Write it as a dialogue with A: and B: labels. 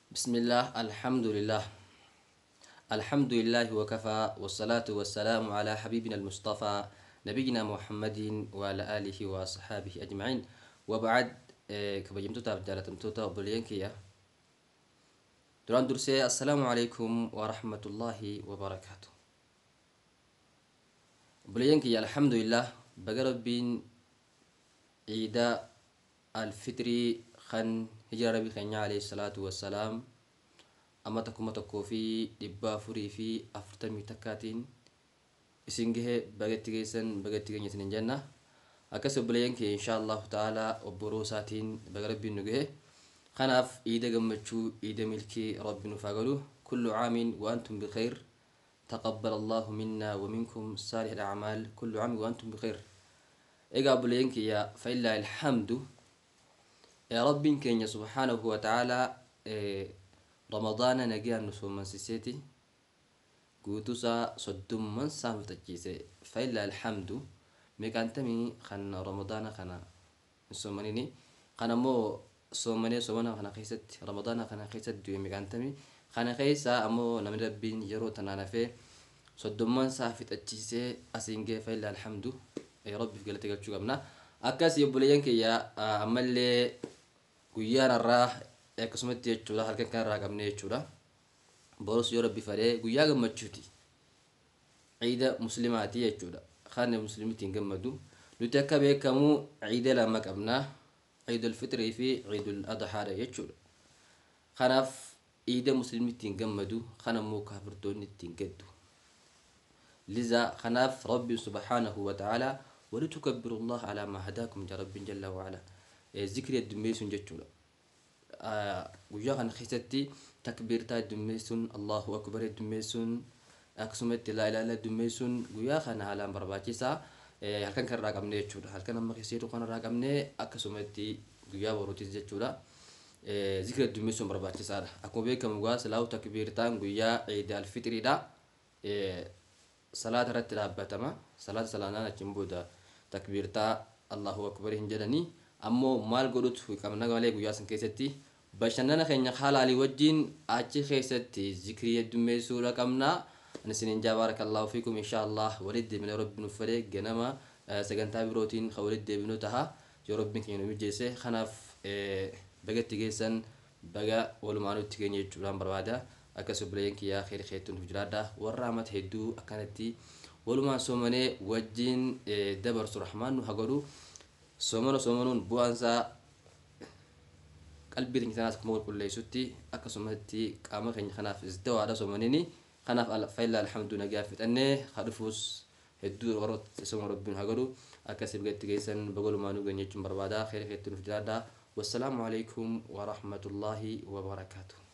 A: بسم الله، الحمد لله، الحمد لله وكفى، والصلاة والسلام على حبيبنا المصطفى نبينا محمد وعلى آله وصحابه أجمعين، وبعد. Kabajamtoota jaalatamtoota obboleeyyan kiyya, duraan dursee assalaamu alaikum warahmatullaahi wabarakaatu. Obboleeyyan kiyya, alhamdulillah, baga Rabbiin ciida alfitrii kan hijira Nabii keenya alayhi salaatu wassalaam amata 1441tiin isin gahe, bagatti geessan, bagatti geenya isinin jenna. Akkas obboleeyyan kiyya, insha Allahu ta'ala obboroo isaatiin baga Rabbiin nu gahe. Kanaaf iida gammachuu, iida milkii Rabbi nuuf haa godhu. Kullu caamin wa antum bikhayr, taqabbal Allahu minna wa minkum saalih al-a'maal, kullu caamin wa antum bikhayr. Egaa obboleeyyan kiyya, fa'illaahi alhamdu, Rabbiin keenya subhaanahu wa ta'aalaa Ramadaana nagayaan nu soomansiseeti guutuusaa 30n isaa nu fixachiise. Fa'illaahi alhamdu. Meeqaantamii kan Ramadaana kana hin soomanini, kan ammoo soomanee soomana kana keessatti, Ramadaana kana keessatti du'e meeqaantamii? Kana keessa ammoo namni Rabbiin yeroo tanaan hafee 30n isaa fixachiisee asiin ga'e, fa'illaahi alhamdu, Rabbiif galata galchuu qabna. Akkasii obboleeyyan kiyya, ammallee guyyaan har'aa akkasumatti jechuudha, halkan kanarraa qabne jechuudha. Borus yoo Rabbi fedhee guyyaa gammachuuti, ciida muslimaati jechuudha, kan muslimittiin gammadu. Nuti akka beekamu ciida lama qabna, ciidul fitrii fi ciidul adhaadha jechuudha. Kanaaf ciida muslimittiin gammadu kan ammoo kaafirtoonni ittiin gaddu. Liza kanaaf Rabbiin subhaanahu wa ta'ala walitukabbiru Allah alaa maa hadaakum ja Rabbiin jalla wa'ala. Zikrii heddummeessuun jechuudha. Guyyaa kana keessatti takbiirtaa heddummeessuun, Allahu akbar heddummeessuun, akkasumatti laa ilaaha heddummeessuun guyyaa kana haalaan barbaachisaa. Halkan kanarraa qabne jechuudha, halkan amma keessa jiru kanarraa qabne, akkasumatti guyyaa boruutis jechuudha, zikri heddummeessuun barbaachisaadha. Akkuma beekamu gaa silaahu takbiirtaan guyyaa ciida alfixriidha salaata irratti dhaabbatama. Salaata salaanaan achiin booda takbiirtaa Allahu akbar hin jedhanii. Ammoo maal godhutu qabna malee, guyyaa san keessatti bashannana keenya halaalii wajjin achi keessatti zikrii heddummeessuudha qabna. Ani isinin jaa, barakallahu fiikum. Insha Allah walitti deebine, Rabbi nuuf fedhe, ganama sagantaa birootiin kan walitti deebinu taha yoo Rabbiin keenya nu mijeesse. Kanaaf bagatti geessan, baga walumaanutti keenya jechuudhaan barbaada. Akkas obboleeyyan kiyyaa, kheyri keetti nuuf jiraadha. Warra amata hedduu akkanatti walumaan soomanee wajjin dabarsu Rahmaan nu haa godhu. Soomana soomanuun bu'aansaa qalbii keenya sanaas akkuma qulqulleessutti, akkasumatti qaama keenya kanaaf dawaadha soomanini. Kanaaf fa'illaa alhamdu, nagaa fixannee haa dhufuus hedduu warra sooma Rabbiin haa godhu. Akkasii bagatti geessan, baga geenya jechuun barbaada. Kheyri keetti nuuf jiraadha. Wassalaamu alaikum warahmatullaahi wabarakaatuh.